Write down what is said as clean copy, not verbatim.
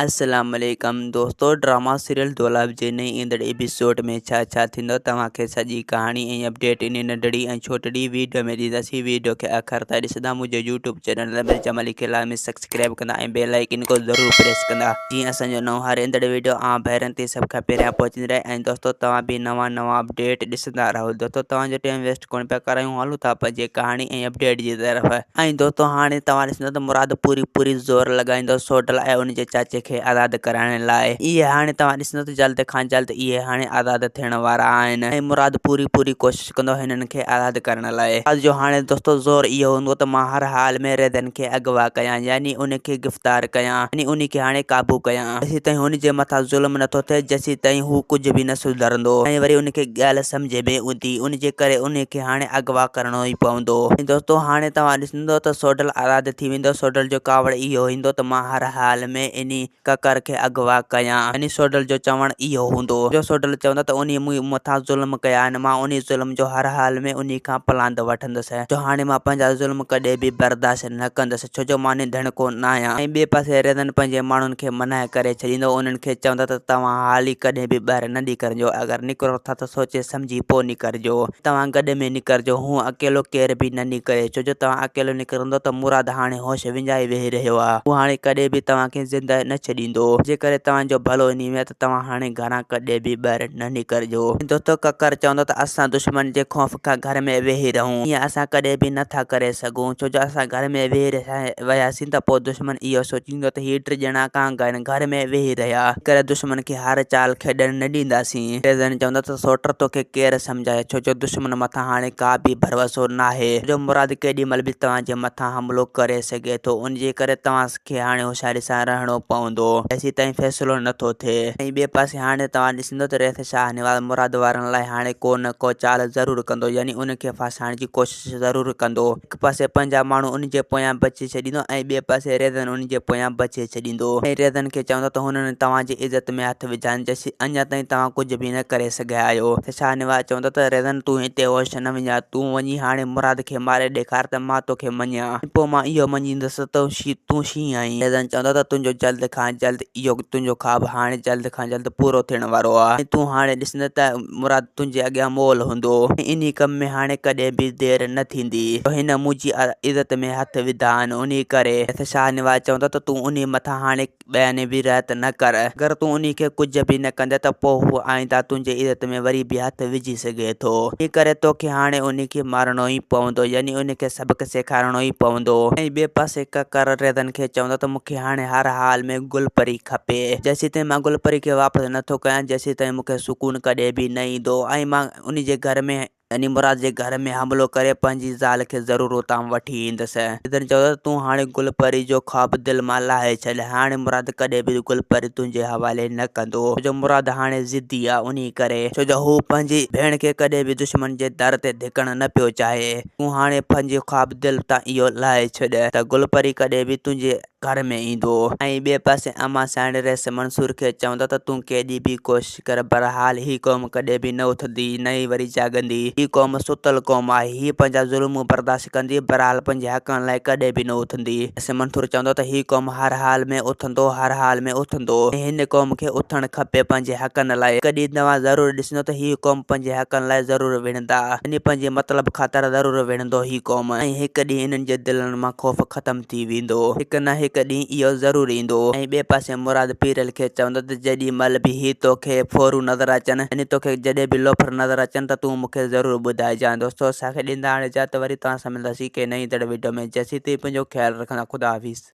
السلام عليڪم دوستو ڊراما سيريل دولاب جي نئين ايندڙ ايپيسوڊ ۾ ڇا ڇا ٿيندو توهان کي سڄي ڪهاڻي ۽ اپڊيٽ انهي ننڍڙي ۽ ڇوٽڙي ويڊيو ۾ ڏينداسين ويڊيو کي آخر تائين ڏسندا منهنجو يوٽيوب چينل ضمير جمالي کي لازمي سبسڪرائب ڪندا ۽ بيل آئيڪن کي ضرور پريس ڪندا جيئن اسان جو نئون هر ايندڙ ويڊيو عام ڀائرن تي سڀ کان پهريان پهچندي رهي ۽ دوستو توهان به نوان نوان اپڊيٽ ڏسندا رهو دوستو توهان جو ٽائيم ويسٽ ڪونه پيا ڪرايون هلون ٿا پنهنجي ڪهاڻي ۽ اپڊيٽ جي طرف. ۽ دوستو هاڻي توهان ڏسندو ته مراد پوري پوري زور لڳائيندو سوڍل ۽ ان جي چاچي کي آزاد ڪرائڻ لاء اهي هاڻي توهان ڏسندو ته جلد کان جلد اهي هاڻي آزاد ٿيڻ وارا آهن ۽ مراد پوري پوري ڪوشش ڪندو هنن کي آزاد ڪرڻ لاء. مراد جو هاڻي دوستو زور اهو هوندو ته مان هر حال ۾ ريزن کي اغوا ڪيان يعني ان کي گرفتار ڪيان يعني ان کي هاڻي قابو ڪيان جيسيتائين هن جي مٿان ظلم نٿو ٿئي جيسيتائين هو ڪجهه به نه سڌرندو ۽ وري ان کي ڳالهه سمجهه ۾ ايندي ان جي ڪري انهي کي هاڻي اغوا ڪرڻو ئي پوندو. ۽ دوستو هاڻي توهان ڏسندو ته سوڍل آزاد ٿي ويندو سوڍل جو ڪاوڙ اهو هيندو ته مان هر حال ۾ انهي ڪڪر کي اغوا ڪيان يعني سوڍل جو چوڻ اهو هوندو جو سوڍل چوندو ته انهي مون مٿان ظلم ڪيا آهن مان انهي ظلم جو هر حال ۾ انهي کان پلاند وٺندس جو هاڻي مان پنهنجا ظلم ڪڏهن به برداشت نه ڪندس ڇو جو مان نڌڻڪو ناهيان ۽ ٻئي پاسي ريزن پنهنجي ماڻهن کي منع ڪري ڇڏيندو انهن کي چوندو ته توهان حالي ڪڏهن به ٻاهر نه نڪرجو اگر نڪرو ٿا ته سوچي سمجهي پوء نڪرجو توهان گڏ ۾ نڪرجو هونء اڪيلو ڪير به نه نڪري ڇو جو توهان اڪيلو نڪرندو ته مراد هاڻي هوش وڃائي ويهي رهيو آهي هو هاڻي ڪڏهن به توهان کي زنده نه ڇڏيندو جيڪڏهن توهان جو ڀلو انهي ۾ آهي ته توهان هاڻي گهران ڪڏهن به ٻاهر نه نڪرجو. دوستو ڪڪر چوندو ته اسان دشمن جي خوف کان گهر ۾ ويهي رهون ائين اسان ڪڏهن به نه ٿا ڪري سگهون ڇو جو اسان گهر ۾ ويهي وياسين ته پوء دشمن اهو سوچيندو ته هي ڊڄڻا ڪانگ آهن گهر ۾ ويهي رهيا ڪري دشمن کي هر چال کيڏڻ نه ڏينداسين. ريزن چوندو ته سوٽ توکي ڪير سمجهائي ڇو جو دشمن مٿان هاڻي ڪا به ڀروسو ناهي ڇو جو مراد ڪيڏي مهل به توهان جي مٿان حملو ڪري سگهي ٿو ان جي ڪري توهان کي هاڻي هوشياري سان رهڻو پوندو، جيسيتائين فيصلو نه ٿو ٿئي. ۽ ٻئي پاسي هاڻي توهان ڏسندو ته رئيس شاهنواز مراد وارن لاء هاڻي ڪو نه ڪو چال ضرور ڪندو يعني ان کي ڦاسائڻ جي ڪوشش ضرور ڪندو. هڪ پاسي پنهنجا ماڻهو ان جي پويان بچي ڇڏيندو ۽ ٻئي پاسي ريزن ان جي پويان بچي ڇڏيندو ۽ ريزن کي چوندو ته هنن توهان جي عزت ۾ هٿ وڌا آهن جيسين اڃا تائين توهان ڪجهه به نه ڪري سگهيا آهيو. رئيس شاهنواز چوندو ته ريزن تون هتي هوش نه وڃاء تون وڃي هاڻي مراد کي ماري ڏيکار ته مان توکي مڃيان. ۽ پوء مان اهو مڃيندس ته تون شينهن آهين. ريزن چوندو ته تنهنجو جلد کان جلد اهو تنهنجو خواب هاڻي جلد کان جلد پورو ٿيڻ وارو آهي ۽ تون هاڻي ڏسندين ته مراد تنهنجي اڳيان مئل هوندو ۽ انهي ڪم ۾ هاڻي ڪڏهن به دير نه ٿيندي جو هن منهنجي عزت ۾ هٿ وڌا آهن انهي ڪري شاهنواز چوندو ته تون انهي مٿان هاڻي ٻياني به رعايت نه ڪر. اگر تون انهي کي ڪجهه به نه ڪندين ته پوء هو آئنده تنهنجي عزت ۾ وري به هٿ وجهي سگهي ٿو. انهي ڪري توکي هاڻي انهي کي مارڻو ئي پوندو يعني انهي کي سبق سيکارڻو ئي پوندو. ۽ ٻئي پاسي ڪڪر ريزن کي چوندو ته مون کي هاڻي هر حال ۾ گل پري کپي. جيسيتائين مان گل پري کي واپس نه ٿو ڪيان جيسيتائين مون کي سڪون ڪڏهن به نه ايندو ۽ مان انهي جي گهر ۾. يعني مراد جي گهر ۾ حملو ڪري پنهنجي زال کي ضرور اتان وٺي ايندس. ريزن چيو ته تون هاڻي گل پري جو خواب دل مان لاهي ڇڏ. هاڻي مراد ڪڏهن به گل پري تنهنجي حوالي نه ڪندو. ڇو جو مراد هاڻي ضدي آ انهي ڪري. ڇو جو هو پنهنجي ڀيڻ کي ڪڏهن به دشمن جي در تي ڌڪڻ نه پيو چاهي. تون هاڻي پنهنجي خواب دل تان اهو لاهي ڇڏ ته گل پري ڪڏهن به تنهنجي. گهر ۾ ايندو ۽ ٻئي پاسي امان سائڻ رئيس منصور کي چوندو ته تون ڪيڏي به ڪوشش ڪر بهرحال هي قوم ڪڏهن به نه اٿندي نه ئي وري جاڳندي هي قوم ستل قوم آهي هي پنهنجا ظلم برداشت ڪندي بهرحال پنهنجي حقن لاء ڪڏهن به نه اٿندي رئيس منصور چوندو ته هي قوم هر حال ۾ اٿندو هر حال ۾ اٿندو ۽ هن قوم کي اٿڻ کپي پنهنجي حقن لاء هڪ ڏينهن توهان ضرور ڏسندو ته هي قوم پنهنجي حقن لاء ضرور وڙهندا يعني پنهنجي مطلب خاطر ضرور وڙهندو هي قوم ۽ هڪ ڏينهن انهن جي دلن مان خوف ختم ٿي ويندو. هڪ نه هڪ ڏينهن اهو ضرور ايندو. ۽ ٻئي پاسي مراد پيرل کي چوندو ته جيڏي مهل به هي توکي ڦورو نظر اچن يعني توکي جڏهن به لوفر نظر اچن ته تون مون کي ضرور ٻڌائجان. دوستو اسان کي ڏيندا هاڻي اجازت وري توهان سان ملنداسين ڪنهن نئين ايندڙ وڊيو ۾ جيسين تائين پنهنجو خيال رکندا خدا حافظ.